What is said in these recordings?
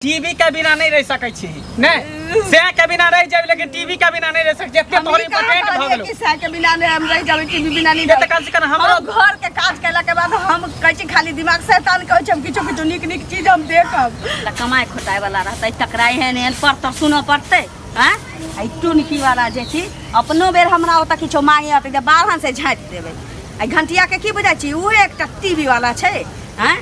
TV के बिना नहीं रह सकै छी नहीं से के बिना रह जाबे लेकिन टीवी के बिना नहीं रह सकै छी एते तोहर इम्पोर्टेंट भऽ गेलो कि सह के बिना नहीं हम रह जाबे टीवी बिना नहीं तऽ कम से कम हमरो हम घर के काज केला के बाद हम कहै छी खाली दिमाग शैतान कहै छै हम किछो किछो नीक नीक चीज हम देखब तऽ कमाइ खोटाइ वाला रहतै तकरा एहन एहन पर तऽ सुनऽ पड़तै आँय आ ई टुनकी वाला जे छी अपनो बेर हमरा ओतऽ किछो मांगे अतै तऽ बारहन से झाँपि देबै आ ई घंटिया के की बुझाइ छी उहे एकटा टीवी वाला छै आँय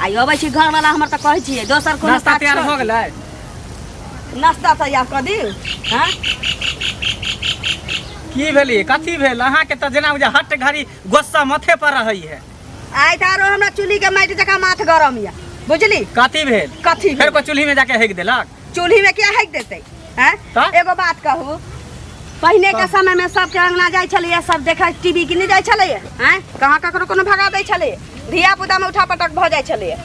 आ ई अबै छी घरवाला हमर तऽ कहै छियै दोसर कोनो नाश्ता काज तैयार छोड़। भऽ गेलै नाश्ता तैयार कऽ दियौ आँय की भेली कथी भेल अहाँके तऽ जेना बुझाय हट घड़ी गुस्सा माथे पर रहै है आइ तऽ आरो हमरा चूल्ही के माटि जकाँ माथ गरम यऽ बुझली कथी भेल कथी फेर भेल? को चूल्ही में जाके हेक देलक चूल्ही में किया हेक देतै हैं तऽ? एगो बात कहू पहिने के तऽ? समय में सबके अंगना जाइ छलैया सब देखै टीवी की नहि जाइ छलैया हैं कहाँ ककरो कोनो भगा दै छलैया धिया पुता में उठा पटक भऽ जाइ छलैया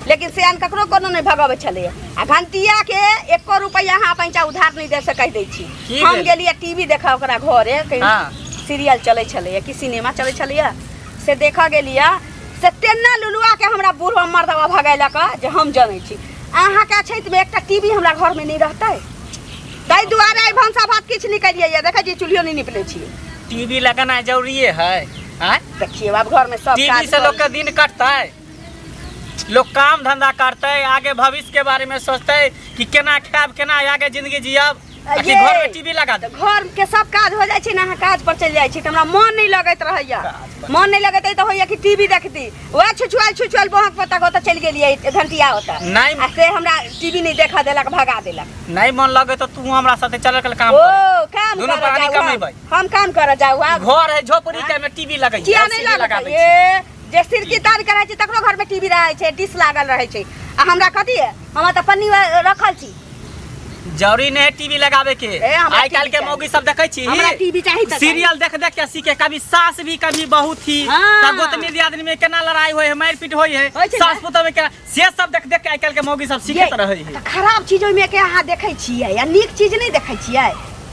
लेकिन सियान ककरो कोनो नहि भगाबै छलैया आ घंटिया के एको रुपैआ अहाँ पैंचा उधार नहि दे से कहि दै छी की हम भेल? गेलियै टीवी देखऽ ओकरा घरे कहीं हाँ। सीरियल चलै छलैया कि सिनेमा चलै छलैया से देखऽ गेलियै से तेना लुलुआ के हमरा बूढ़ मर्दवा भगेलक जे हम जनै छी अहाँके अछैतमे एकटा टीवी हमरा घरमे नहि रहतै ताहि दुआरे आइ भनसा भात किछु नहि करियै यऽ देखै छियै चूल्हियो नहि निपले छियै टीवी लगाना जरूरी है आँय देखियौ आब घरमे सब टीवी काज से लोग करू। के दिन कटतै लोग काम धंधा करतै आगे भविष्य के बारे में सोचतै कि केना खायब केना आगे जिंदगी जियब आ कि ये, घर में टीवी लगा तऽ दे घर के सब काज हो जाइ छै ने अहाँ काज पर चलि जाइ छी तऽ हमरा मन नहि लगैत रहैया काज पर। मन नहि लगैत तऽ होइया कि टीवी देखती वएह छुछुआल छुछुआल बहक पता ओतऽ चलि गेलियै घंटिया ओतऽ नहि। आ से हमरा टीवी नहि देखऽ देलक भगा देलक नहीं मन लगे तो तू हमरा साथे चल के काम ओ करे काम दुनू करऽ प्राणी जाउ हम। कमेबै। हम काम करऽ जाउ आब घर है झोपड़ी के में टीवी लगै किया नहि लगा लागत ये जे सिरकी तार के रहै छै तकरो घर में टीवी रहै छै डिश लागल रहै छै आ हमरा कथी है हमरा तऽ पन्नी रखल छी जरूरी नहीं है टीवी लगावे के ए, हमरा आई काल टीवी के चाही। मौगी सब देखै छी हमरा टीवी चाही तऽ सीरियल देख देख के सीखे कभी सास भी कभी बहू थी हाँ। त गोतनी दियादनी में केना लड़ाई होय है मारपीट होय है होइ छै ने? सास पुतोह में केना से सब देख देख के आई काल के मौगी सब सीखैत रहै है तऽ खराब चीज ओहिमे के अहाँ देखै छियै आ नीक चीज नहि देखै छियै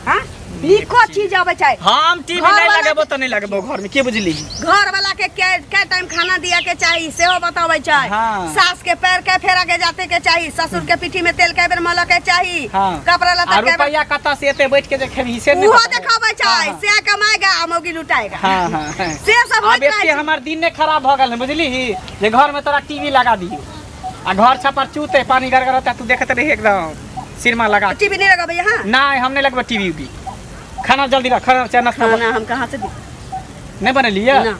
हाँ नीको चीज अबै छै हम टीवी घर नहीं वाला लगेबो तऽ नहीं लगेबो घर में के बुझली घर वाला के के, के टाइम खाना दिया के चाही सेहो बताबै छै हाँ। सास के पैर के फेरा के जाते के चाही ससुर के पीठी में तेल के बेर मलऽ के चाही हाँ। कपड़ा लत्ता आ के बेर रुपया कतऽ से एते बैठ के जे खेबही से नहीं उहो पता। देखाबै छै हाँ, हाँ। से कमाएगा आ मौगी लुटाएगा हाँ हाँ हाँ। से सब आब होइत रहै एते छै। हमर दिन ने खराब भऽ गेल बुझली जे घर में तोरा टीवी लगा दियो आ घर छपर चूते पानी गड़गड़ होता तू देखत रही एकदम सिरमा लगा टीवी नहीं लगाबै यहाँ नहीं हम नहीं लगबे टीवी उवी खाना जल्दी रख खाना चाहे नाश्ता खाना हम कहाँ से दी नहीं बनेलिए ना।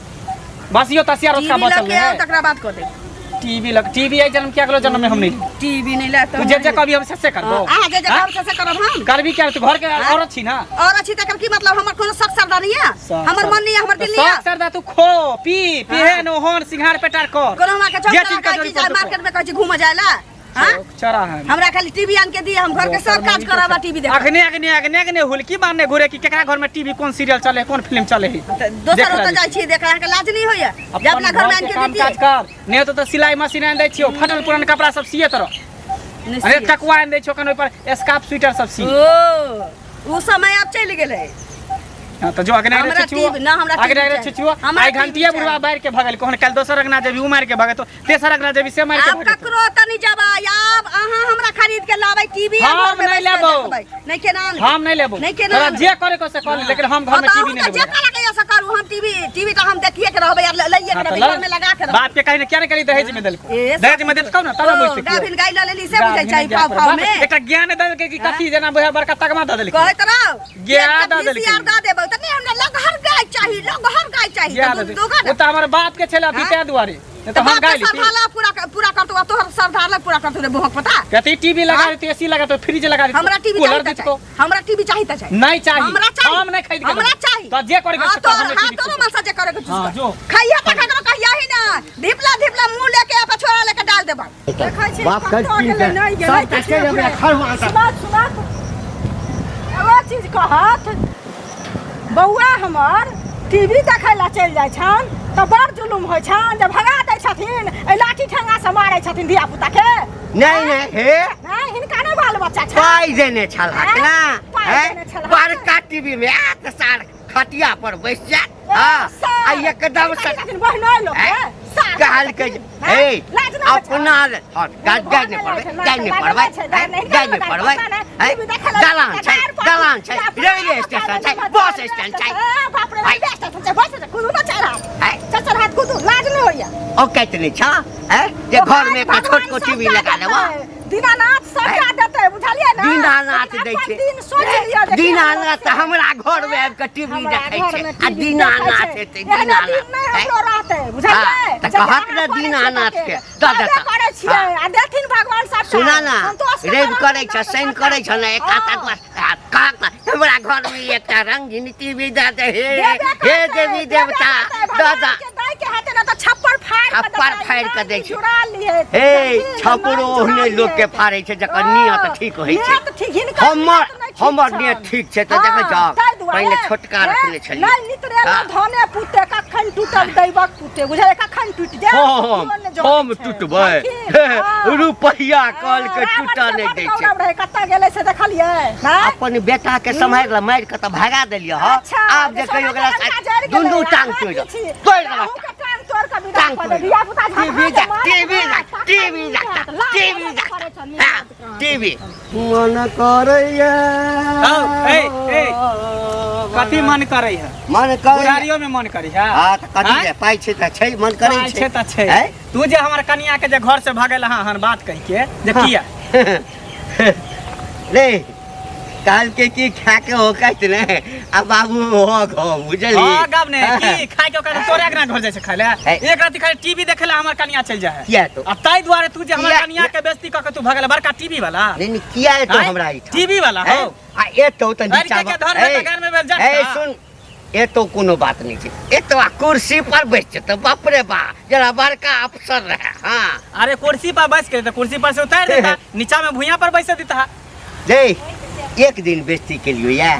बासियो तसिया रोज का टीवी बचल लके आओ है तकरा बाद कऽ देब टीवी लग टीवी आई जन्म क्या करो जन्म में हम नहीं टीवी नहीं ला तू जे जे कभी हम से से करबो अहाँ जे जे हाँ? कहब से से करब हम करबी क्या तू घर के औरत छी ना और अच्छी तकर की मतलब हमर कोनो शक सरदा नहीं है हमर मन नहीं है हमर दिल नहीं है शौक सरदा तू खो पी पीहे नो होन सिंघार पेटार कर कोनो हमरा के जे चौक चीज के कहै जरूरी छी जाय पड़तौ मार्केट में कहै छी घूमऽ जाय ला हाँ चौक चरा है हमरा खाली टीवी आन के दिए हम घर के सब काज करब आ टीवी देखब अखने अखने अखने अखने हुलकी बांधने घुरे कि केकरा घर में टीवी कोन सीरियल चले कोन फिल्म चले है तऽ दोसर ओतऽ जाइ छी देख अहाँके लाज नहीं होइया जे अपना घर में आन के काम देतियै काज कर नहीं तो तो सिलाई मशीन आन दै छियो फटल पुरान कपड़ा सब सिए तरह नहि अरे सिए। टकुआ आन दै छियो कन ओइ पर स्कार्फ स्वेटर सब सी ओ उ समय आब चलि गेलै हाँ तो जो अगने अगने हमरा छुछुओ टीवी- ना, हमरा अगने टीवी अगने चाही। छुछुओ हमरा आई टीवी घंटिया बुढ़वा चाही। बाहर के भगल कोन कल दोसर अंगना जेबी उ मार के भगत तेसर अंगना जेबी से मार के आब भगत ककरो ओतऽ नहि जेबै आब अहाँ हमरा खरीद के लाबै टीवी हम नहि लेबौ। नहि केना आनबै? हम नहीं लेबो नहीं केना तोरा आनबै? जे करे को से कर ले, लेकिन हम घर में हाँ, तऽ टीवी अहूँ नहीं तऽ जे लेबो करे के यऽ से करू हम टीवी टीवी तऽ हम देखिए के रहबै आ लइए के हाँ, तऽ रहबै ल। घर में लगा के रहबै बाप के कहीं ने क्या ने करी दहेज में देलको ए, सब दहेज में देलको ना तब ओ, बुझते गाभिन गाय लऽ लेली से बुझै छै पाव पाव में एकटा ज्ञान दे देलकै कि कथी जेना बुझा बड़का तगमा दे देलकै कहैत रहो गाय एकटा दऽ देलकै। VCR दऽ देबै तऽ नहि हमरा लगहर गाय चाही लगहर गाय चाही ज्ञान तऽ दे दूध दूगा ओ तऽ हमर बाप के छलै अथी हाँ? ताहि दुआरे नहीं तऽ तऽ हम बाप के गाय लेती सरधाला पूरा पूरा करतौ आ तोहर सरधाला पूरा करतौ रे बोहक पता कहती टीवी लगा हाँ? देती एसी लगा देती फ्रिज लगा देती हमरा टीवी कूलर चाही तऽ देती को चाही हमरा टीवी चाही तऽ चाही नहीं चाहिए हमरा चाही हम नहीं खरीद के हमरा देबै। चाही तो जे करे के हाँ से कर, तोहर हम हाँ टीवी तोरो खरीद मनसा जे करे के हाँ, जो। खइया तऽ ककरो कहिया ही ना धिपला धिपला मुंह लेके आ पछोड़ा लेके डाल देबै देखै छी बाप कतऽ कर गेलै, नहि गेलै, सब किछु काटे नहि हमरा बुझै। खर हुआ सुनत सुनत एगो चीज कहत बौआ हमर टीवी देखै लए चलि जाइ छनि तऽ बड़ जुलुम होइ छनि जे भगा दै छथिन एहि लाठी ठेंगासँ मारै छथिन धिया पुताके नहीं नहीं हे नहि हिनका नहि बाल बच्चा छनि पाइ देने छलहक ना पाइ हैं? देने छलहक। बड़का टीवी में आत सार खटिया पर बैस जा हाँ आ एकदम से छथिन बहनोइ लोक हैं? सार कहलकै जे, हे लाज नहि होइ छौ? अपना ले हँ गाज गाज नहि पड़बै गाज नहि पड़बै हैं? गाज नहि पड़बै हैं? दलान छै दलान छै रेलवे स्टेशन छै बस स्टैंड छै बाप रे रेलवे स्टेशन छै बस स्टैंड कुदू ना चारि हाथ हैं? चारि चारि हाथ कुदू लाज नहि होइया औकात नहि छौ हैं? जे घर मे एकटा छोटको टीवी लगा लेबो दीनानाथ सबटा देतै बुझलियै ने दीनानाथ लेकिन दै अपन छै दिन सोचि लिअ जे दीनानाथ केहन हमरा घर मे आबि कऽ टीवी हमरा देखै घरमे छै आ टीवी दीनानाथ देखै छै। हेतै एहने दिन दीनानाथ नहि हैं? हमरो रहतै बुझलियै हाँ, तऽ जते कहत ने अहाँ करै छियै दीनानाथ तते। के, दऽ तबे देता। करै छियै हाँ। आ देथिन भगवान सबटा सुना ना संतोष के रवि करब करै ने छ तऽ शनि सबटा। करै छ ने एक हाँ। कहत ना, हमरा घर मे एकटा रंगीन टीवी दऽ दे हे देबे हे करतै, देवी देबे देवता करतै, दऽ भगवान दऽ के दै के हेतै ने तऽ छप्पर फाड़ि कऽ छप्पर देतै, फाड़ि कऽ दै नानी छै। जुड़ा लिहे हे जल्दी, छपरो नानी ओहने जुड़ा लोक के लिहे। फाड़ै छै जकर ओ, नियत ठीक होइ छै नियत ठीक हिनकर हमर नियत नहि ठीक हमर छनि। नियत ठीक छै तऽ देखै हाँ, छहक ताहि दुआरे, पहिने छोटका हे, रखने छलियै नहि नितरेला हाँ। धने पुते कखन टूटल दैवक पुते बुझलियै कखन टूटि जायत हम केओ नहि जनै हम छै। टूटबै बुझलखिन? हाँ। रुपैआ कहलकै रावण टूटऽ के नहि बड दै छै गौरव रहै कतऽ गेलै से देखलियै हैं? अपन बेटा के सम्हारि ला मारि के तऽ भगा देलियै हँ अच्छा, आब जे जे कहियो ओकरा सोना के लंका जरि गेलै, दुनू टांग अहाँ तोड़ि की छी? तोड़ि देलक अहूँके टांग तोड़ि कऽ विदा टांग कऽ तोड़ि देब। धिया-पुता झपहा टीवी के देख मारत टीवी ना, देख तखन टीवी नीक देख हैत। लाज टीवी लगैत देख करै छनि, नीक हाँ, हैत कहाँ। टीवी मन करैया हौ, ए, ए, कथी मन करै है मन करैया बुढ़ारियो में मन करै है हाँ तऽ कथी आँय? जे पाइ छै तऽ छै मन करै पाइ छै तऽ छै हैं? तू जे हमर कनिया के जे घर से भगेल हँ हन बात कहि के जे किया रे कहलकै कि खाके होकैत ने आ बाबू हो गो बुझली हाँ गब ने की खाय के ओकर तोरे अंगना घर जाइ छै खाय ले है। एक राति खाली टीवी देखे ला हमर कनिया चलि जाइ है किया तो आ ताहि दुआरे तू जे हमर किया- कनिया के बेइज्जती कऽ के तू भगेल बड़का टीवी वाला नहीं नहीं किया एतो आँय? हमरा एहिठाम टीवी वाला हैं? हो आ एतो तऽ लड़के नीचा के धर में तऽ घर में बेल ए जाता सुन एतो कोनो बात नहीं छै एतो आ कुर्सी पर बैस जेतौ बाप रे बा जरा बड़का अफसर रहे हाँ अरे कुर्सी पर बैस के तऽ कुर्सी पर से उतारि देता नीचा में भुइयां पर बैसे देता रे एक दिन बेइज्जती केलियो या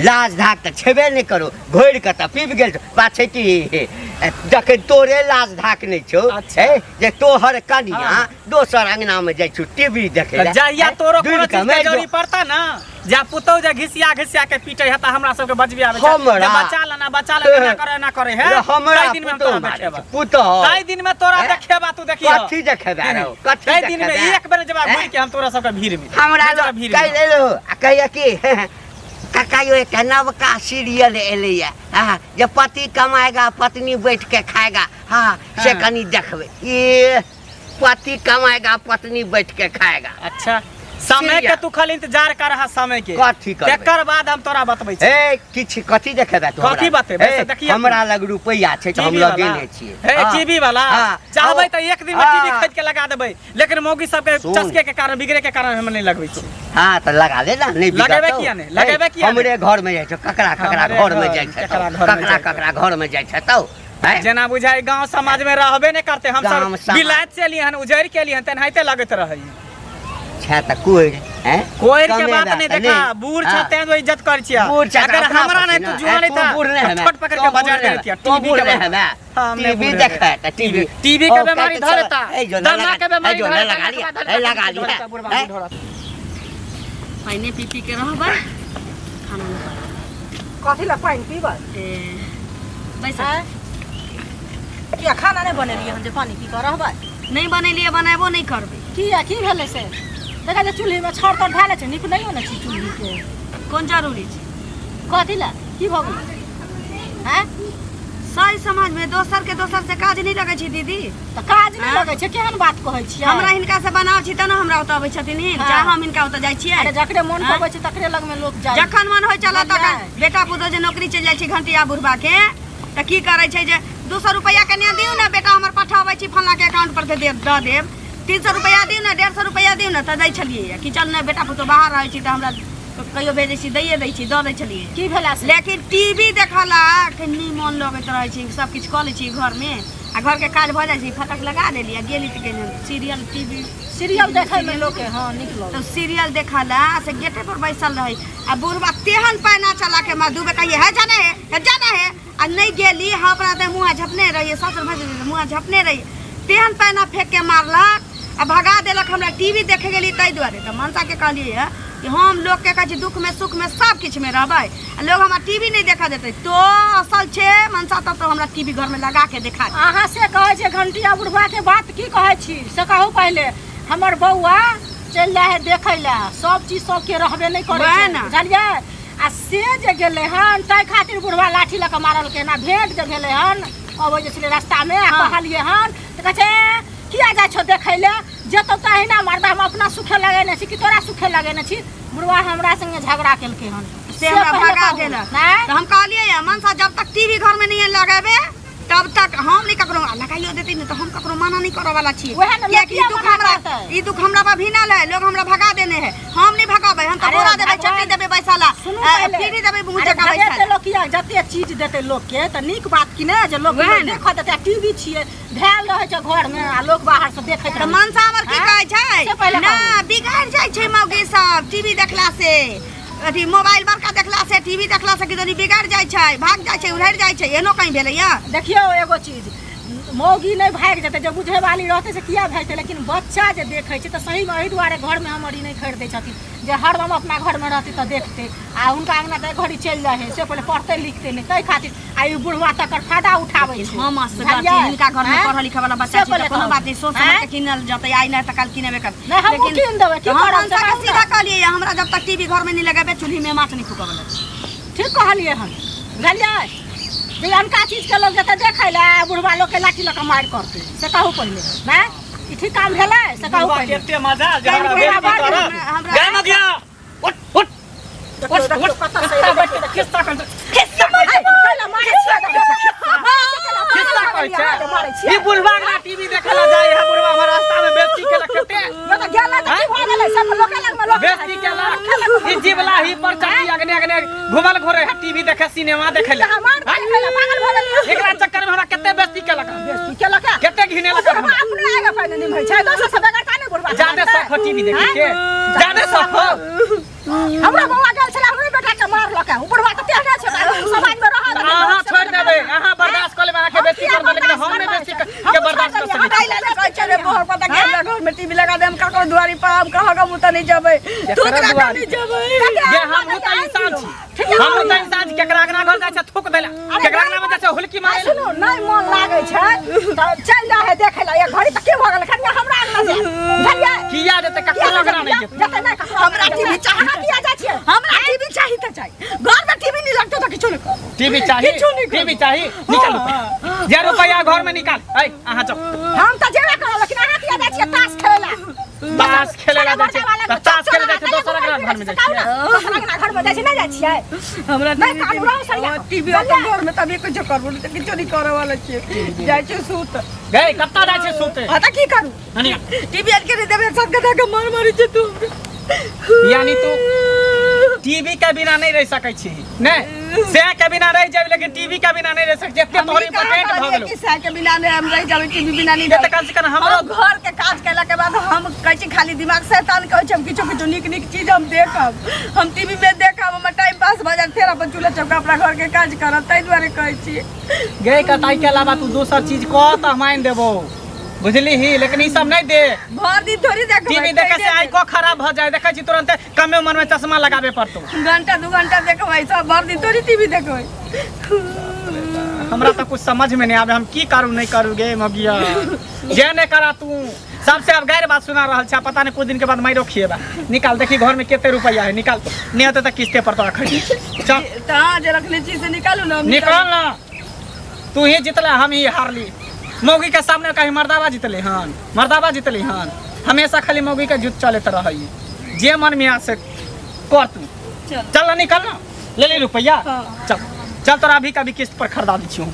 लाज धाक तऽ छेबे नहि करो घोरि कऽ तऽ पीब गेल छौ। बात छै कि जखन तोरे लाज धाक नहि छौ अच्छा। हे जे तोहर कनिया हाँ। दोसर अंगना में जाइ छौ टीवी देखै तऽ लए, जहिया हैं? तोरो दूर कोनो चीज के कमे जो। जरूरी पड़ता ना जा पुतौ जे घिसिया घिसिया के पीटे है तऽ हमरा सबके बजबे आबै छै हमरा? जे बचा लेना बचा लेना एना करे एना करे है रे हमरा ताहि दिन में हम पुतोह तोरा मारै देखेबा छै, पुतोह ताहि दिन में तोरा हैं? देखेबा तू देखियो कथी देखेबा रौ कथी ताहि दिन में देखेबा? एक बेर जब हैं? घुरि के हम तोरा सबके भीड़ में हमरा जरा भीड़ में। कहि लेलहो आ कहिया कि काका यो एकटा नवका सीरियल एलैया हाँ जे पति कमाएगा पत्नी बैठ के खाएगा हाँ से हाँ। कनी देखबै ये पति कमाएगा पत्नी बैठ के खाएगा अच्छा समय के सीरियल। तू खाली इंतजार कर रहा समय के कथी करबै? तकर बाद हम तोरा बतबै छी ए किछु कथी देखेबे तू कथी हमरा? बतेबै? ए, से देखिए हमरा लग रुपैआ छै तऽ हम टीवी वाला। लगेने छियै हे हाँ। टीवी वाला हाँ। चाहबै तऽ एक दिन में टीवी हाँ। खरीद के लगा देबै लेकिन मौगी सबके सुन। चस्के के कारण बिगड़े के कारण हम नहीं लगबै छी हाँ तऽ लगा ले ना नहीं लगेबै बिगड़तौ। किया नहि? लगेबै ए, किया नहि? हमरे घर में जाइ छौ ककरा ककरा हमरे घर में घर, जाइ छै ककरा तौ? घर में ककरा जाइ छौ? ककरा घर में जाइ छै तौ हैं? जेना बुझाइ गांव समाज में रहबे नहीं करते हम गाम सब समाज। विलायत से एलियै हन उजड़ के एलियै हन तेनाहिते लगैत रहै छै तऽ कोइ हैं? कोई के कमे बात बात नहीं तऽ देखा नहि। बूढ़ हाँ। छ तें जो इज्जत कर छिया बूढ़ छ अगर अपना हमरा नहीं पर तू छी जुआ ना। नहीं तू था बूढ़ नहीं हमे। छोट पकड़ तू के बूढ़ बाजार नहीं दे दिया हमे। तू टीवी बूढ़ के नहीं बारे हमे। हम नहीं टीवी बूढ़ देखै हमे। तऽ टीवी टीवी के ओ, बीमारी कहै तऽ धरता छौ, ए जो ना दमा लगा- के बीमारी ए जो ना धरता लगा लिया, ए लगा लिया, बुढ़वा हैं? बुढ़वा पानि पी पी के रहबै खाना नहि बनाबै। कथी लए पानि पीबै ए बैस आँय? किया खाना नहि बनेलियै हन जे पानि पी कऽ रहबै नहि बनेलियै बनेबो नहि करबै किया की भेलै से देखा जे चूल्हीमे छड़ तर धए लै छै नीक नहि ने छै चूल्हीके कोन जरूरी छै कथी लए की भऽ गेलै आँय सही समाजमे दोसर के दोसर से काज नहि लगै छै दीदी तऽ काज नहि आँय? लगै छै केहन बात कहै छियै हमरा हिनका से बनाव छी तऽ ने हमरा ओतऽ अबै छथिन हिन हाँ। जा हम हिनका ओतऽ जाइ छियै अरे जकरे मोन आँय? पबै छै तकरे लगमे लोक जाइ जखन मन होइ चल तखन बुझलियै? बेटा पुतोह जे नौकरी चलि जाइ छै घंटिया बुढ़बा के तऽ की करै छै जे 200 रुपैआ कनिया दियौ ने बेटा हमर पठाबै छी फल्लाँ के अकाउंट पर दे देब दऽ देब 300 रुपैआ दियौ ने 150 रुपैआ दियौ ने तऽ दै छलियै कि चल ने बेटा पुतोह बाहर रहै छी तऽ हमरा कहियो भेजै छी दैए दै छी दऽ दै छलियै की भेला से लेकिन टीवी देखला कनि मोन लगैत रहै छै सब किछु कऽ लै छी घरमे आ घरके काज भऽ जाइ छै फटक लगा देली आ गेली तऽ गेली सीरियल टीवी सीरियल देखैमे लोकके हँ नीक लगै तऽ सीरियल देखला से गेटे पर बैसल रहै आ बुढ़बा तेहन पैना चला के मार दूबे कहिए है जाना है है जाना है आ नहि गेली हम अपना तऽ मुँह झपने रहिए ससुर भैंसुर मुँह झपने रहिए तेहन पैना फेंक के मारलक आ भगा देलक हमरा टीवी देखे गेली ताहि दुआरे तऽ मनसाके कहलियै हँ कि हम लोकके कहै छी दुखमे सुखमे सब किछुमे रहबै आ लोग हमरा टीवी नहि देखऽ देतै तो असल छै मनसा तब तो हमरा टीवी घरमे लगा के देखा दे। अहाँ से कहै छै घंटिया बुढ़वा के बात की कहै छी से कहू पहिले हमर बौआ चलि जाइ है देखै लए सब चीज सबके रहबे नहि करै वएह छै ने। बुझलियै आ से जे गेलै हन ताहि खातिर बुढ़वा लाठी लऽ कऽ मारलकै हन आ भेंट जे भेलै हन अबै जे छलै रास्तामे आ कहलियै हन तऽ कहै छै "ए, किया जाइ छौ देखै लए जेतौ तऽ अहिना मरदा हम अपना सुखे लगेने छी कि तोरा सुखे लगेने छी बुढ़वा हमरा संगे झगड़ा केलकै हन से हमरा पहिले भगा कहू। देलक नहि तऽ हम कहलियै हँ, मनसा जब तक टीवी घरमे नहि लगेबे तब तक हम नहि ककरो आ लगाइयो देतै ने तऽ हम ककरो मना नहि करऽ वाला छी वएह ने, कियाकि ई लोकिया दुख मना हमरा करतै। ई दुख हमरा पर भीनल है लोग हमरा भगा देने है हम नहीं भगाबै हम तऽ अरे बोरा देबै भगवान- चट्टी देबै बैसाला सुनू आ, पहिले। पीढ़ी देबै मुँह अरे जकाँ भगेतै बैसाला लोक किया जते चीज देतै लोकके तऽ नीक बात कि ने जे लोक वएह ने। देखऽ देतै टीवी छियै धैल रहै छै घरमे आ लोक बाहर से देखैत तऽ रहै छै। मनसा हमर की आँय? कहै छै से पहिले ना कहू। बिगड़ जाइ छै मौगी सब टीवी देखला से अथी मोबाइल बड़का देखला से टीवी देखला से किदनी बिगड़ जाइ छै भाग जाइ छै उड़ि जाइ छै एहनो कहीं भेलैया देखियौ एगो चीज मौगी नहि भागि जेतै जे बुझै वाली रहतै से किया भागतै लेकिन बच्चा जे देखै छै तऽ सहीमे एहि दुआरे घरमे हमर ई नहि खरीदै छथिन जे हरदम अपना घरमे रहतै तऽ देखतै आ हुनका अङ्गना तऽ घड़ी चलि जाइ हइ से पहिले पढ़तै लिखतै नहि ताहि खातिर आ ई बुढ़वा तकर फायदा उठाबै छै हम असगर छी बुझलियै? हिनका घरमे आँय? पढ़ल लिखल वाला बच्चा से छै पहिले तऽ कोनो कहू। बात नहि सोच समझ आँय? के किनल जेतै आइ नहि तऽ काल्हि किनेबे करतै नहि, हमहूँ कीन देबै, की हम करब, मनसा के से कहू ने। सीधा कहलियै हमरा जब तक टीवी घरमे नहि लगेबै चूल्हीमे माछ नहि फूकऽ वाला छै ठीक कहलियै हन बुझलियै जे अनका चीजके लोक जेतै देखै लए आ बुढ़वा लोकके लाठी लऽ कऽ मारि करतै से कहू पहिले नहि ई ठीक काम भेलै से कहू बुढ़वा पहिले कते मजा जे हमरा बुढ़वा बेइज्जती बड़ करत। हमरा- गे मगिया उठ उठ देखियौ, देखियौ, कतऽ से किस्सा बैठ के खिस्सा कर खिस्सा मारै छियै, खिस्सा कहै छै मारै छियै। ई बुढ़वा ना टीवी देखै ला जाइ है बुढ़वा हमर रास्ता में बेइज्जती केलक कते यो तऽ गेलै तऽ की भऽ गेलै सब लोके लगमे लोक बेइज्जती केलक ई जीवला ही पर चढ़ी अगने अगने घुमल घुरे है टीवी देखे सिनेमा देखे ले मार देलै, पागल भऽ गेलियै। एकरा चक्कर में हमरा कते बेइज्जती केलक बेइज्जती केलक है। कते घिनेलक बुढ़वा अपने आगे पहिने निभै छै दोसर से बेगरता नहि बुढ़वा जादे शौक हो टीवी देखे के जादे शौक हो हमरा बौआ गेल छलै हमरे बेटा के मारलक है। उ बुढ़वा तऽ तेहने छै समाज में रहल अहाँ छोड़ि देबै अहाँ बर्दाश्त कऽ लेबै अहाँके बेइज्जती कर देबै लेकिन हम नहि बेइज्जती के बर्दाश्त कऽ सकै छी ताहि लए कहै छै रे बोहर पता के हमरा घर में टीवी लगा दे हम ककरो दुआरी पर हम कहाँ के मुँह नहि जेबै तू केकरो तोरा दुआरी? नहि जेबै जे हमहूँ तऽ इंसान छी हमहूँ तऽ इंसान छी केकरा अंगना घर जाइ छै थूक दैला केकरा अंगना मे जाइ छै हुलकी मारै ला। सुनू नहि मन लागै छै तऽ चलि जाइ है देखै लए एक घड़ी तऽ की भऽ गेलै कनिया हमरा अंगना जाय बुझलियै किया जेतै ककरो अंगना नहि जेतै जेतै नहि ककरो हमरा टीवी चाही अहाँ किया जाइ छियै हमरा टीवी चाही तऽ चाही घर में टीवी नहीं लगतो तऽ किछो नहि करब। टीवी चाही किछो नहि करब। टीवी चाही निकाल रुपैआ जे रुपैआ घर में निकाल ऐ अहाँ जाओ हम तऽ जेबे करब लेकिन अहाँ किया जाइ छियै ताश खेलै लए ताश खेलै लए जाइ छियै तऽ ताश खेलै जाइ छियै दोसर अंगना घर में जाइ छियै दोसर अंगना घर में जाइ छियै नहि जाइ छियै हमरा नहि कानू रहू सरिया कऽ। टीवी अपन घर में तभी किछो करबो नहि तऽ किछो नहीं करऽ वाला छियै जाइ छियै सुत गई कत्ता जाइ छै सुते हाँ तऽ की करू हनिया टीवी आर के नहि देबै सब गधा के मार मारै छै तू यानी तू टीवी के बिना नहीं रह सकै छी नहीं से के बिना रह जाबी लेकिन टीवी के बिना नहीं रह सकै जते तोहर इम्पोर्टेंट भऽ गेलो कि सह के बिना नहीं हम रह जाबै टीवी बिना नहीं तऽ कम से कम हमरो हम घर के काज केला के बाद हम कहै छी खाली दिमाग शैतान कहै छै हम किछो किछो नीक नीक चीज हम देखब हम टीवी में देखब हमर टाइम पास भऽ जायत फेर अपन चूल्हा चौका अपना घर के काज करब ताहि दुआरे कहै छी गई कताई के अलावा तू दोसर चीज कह तऽ हम आनि देबो बुझली ही लेकिन ई सब नहीं दे भर दिन थोड़ी देखबै टीवी देखे से आँखो खराब भ जाए देखै छी तुरंत कमे उम्र में चश्मा लगाबे पड़तो घंटा दू घंटा देखबै सब भर दिन थोड़ी टीवी देखबै हमरा तो कुछ समझ में नहीं आवे हम की करू नहीं करू गे मगिया जे नहीं करा तू सबसे अब गैर बात सुना रहल छा पता नहीं कुछ दिन के बाद माइरो खिएबा निकाल देखी घर में कितने रुपया है निकाल नहीं होते तो किस्ते पर तोरा खरीद चल तऽ अहाँ जे रखने छी से निकालू ने हम निकाल ना तू ही जितला हम ही हारली मौगी के सामने कहीं मर्दाबा जितले हन मर्दाबा जितले हन हमेशा खाली मौगी के जुत चलत रही जे मन में आ से कर तू चल। चल ना निकल ना ले ले रुपया हाँ। चल चल तोरा अभी कभी किस्त पर खरीदा दी छी हम।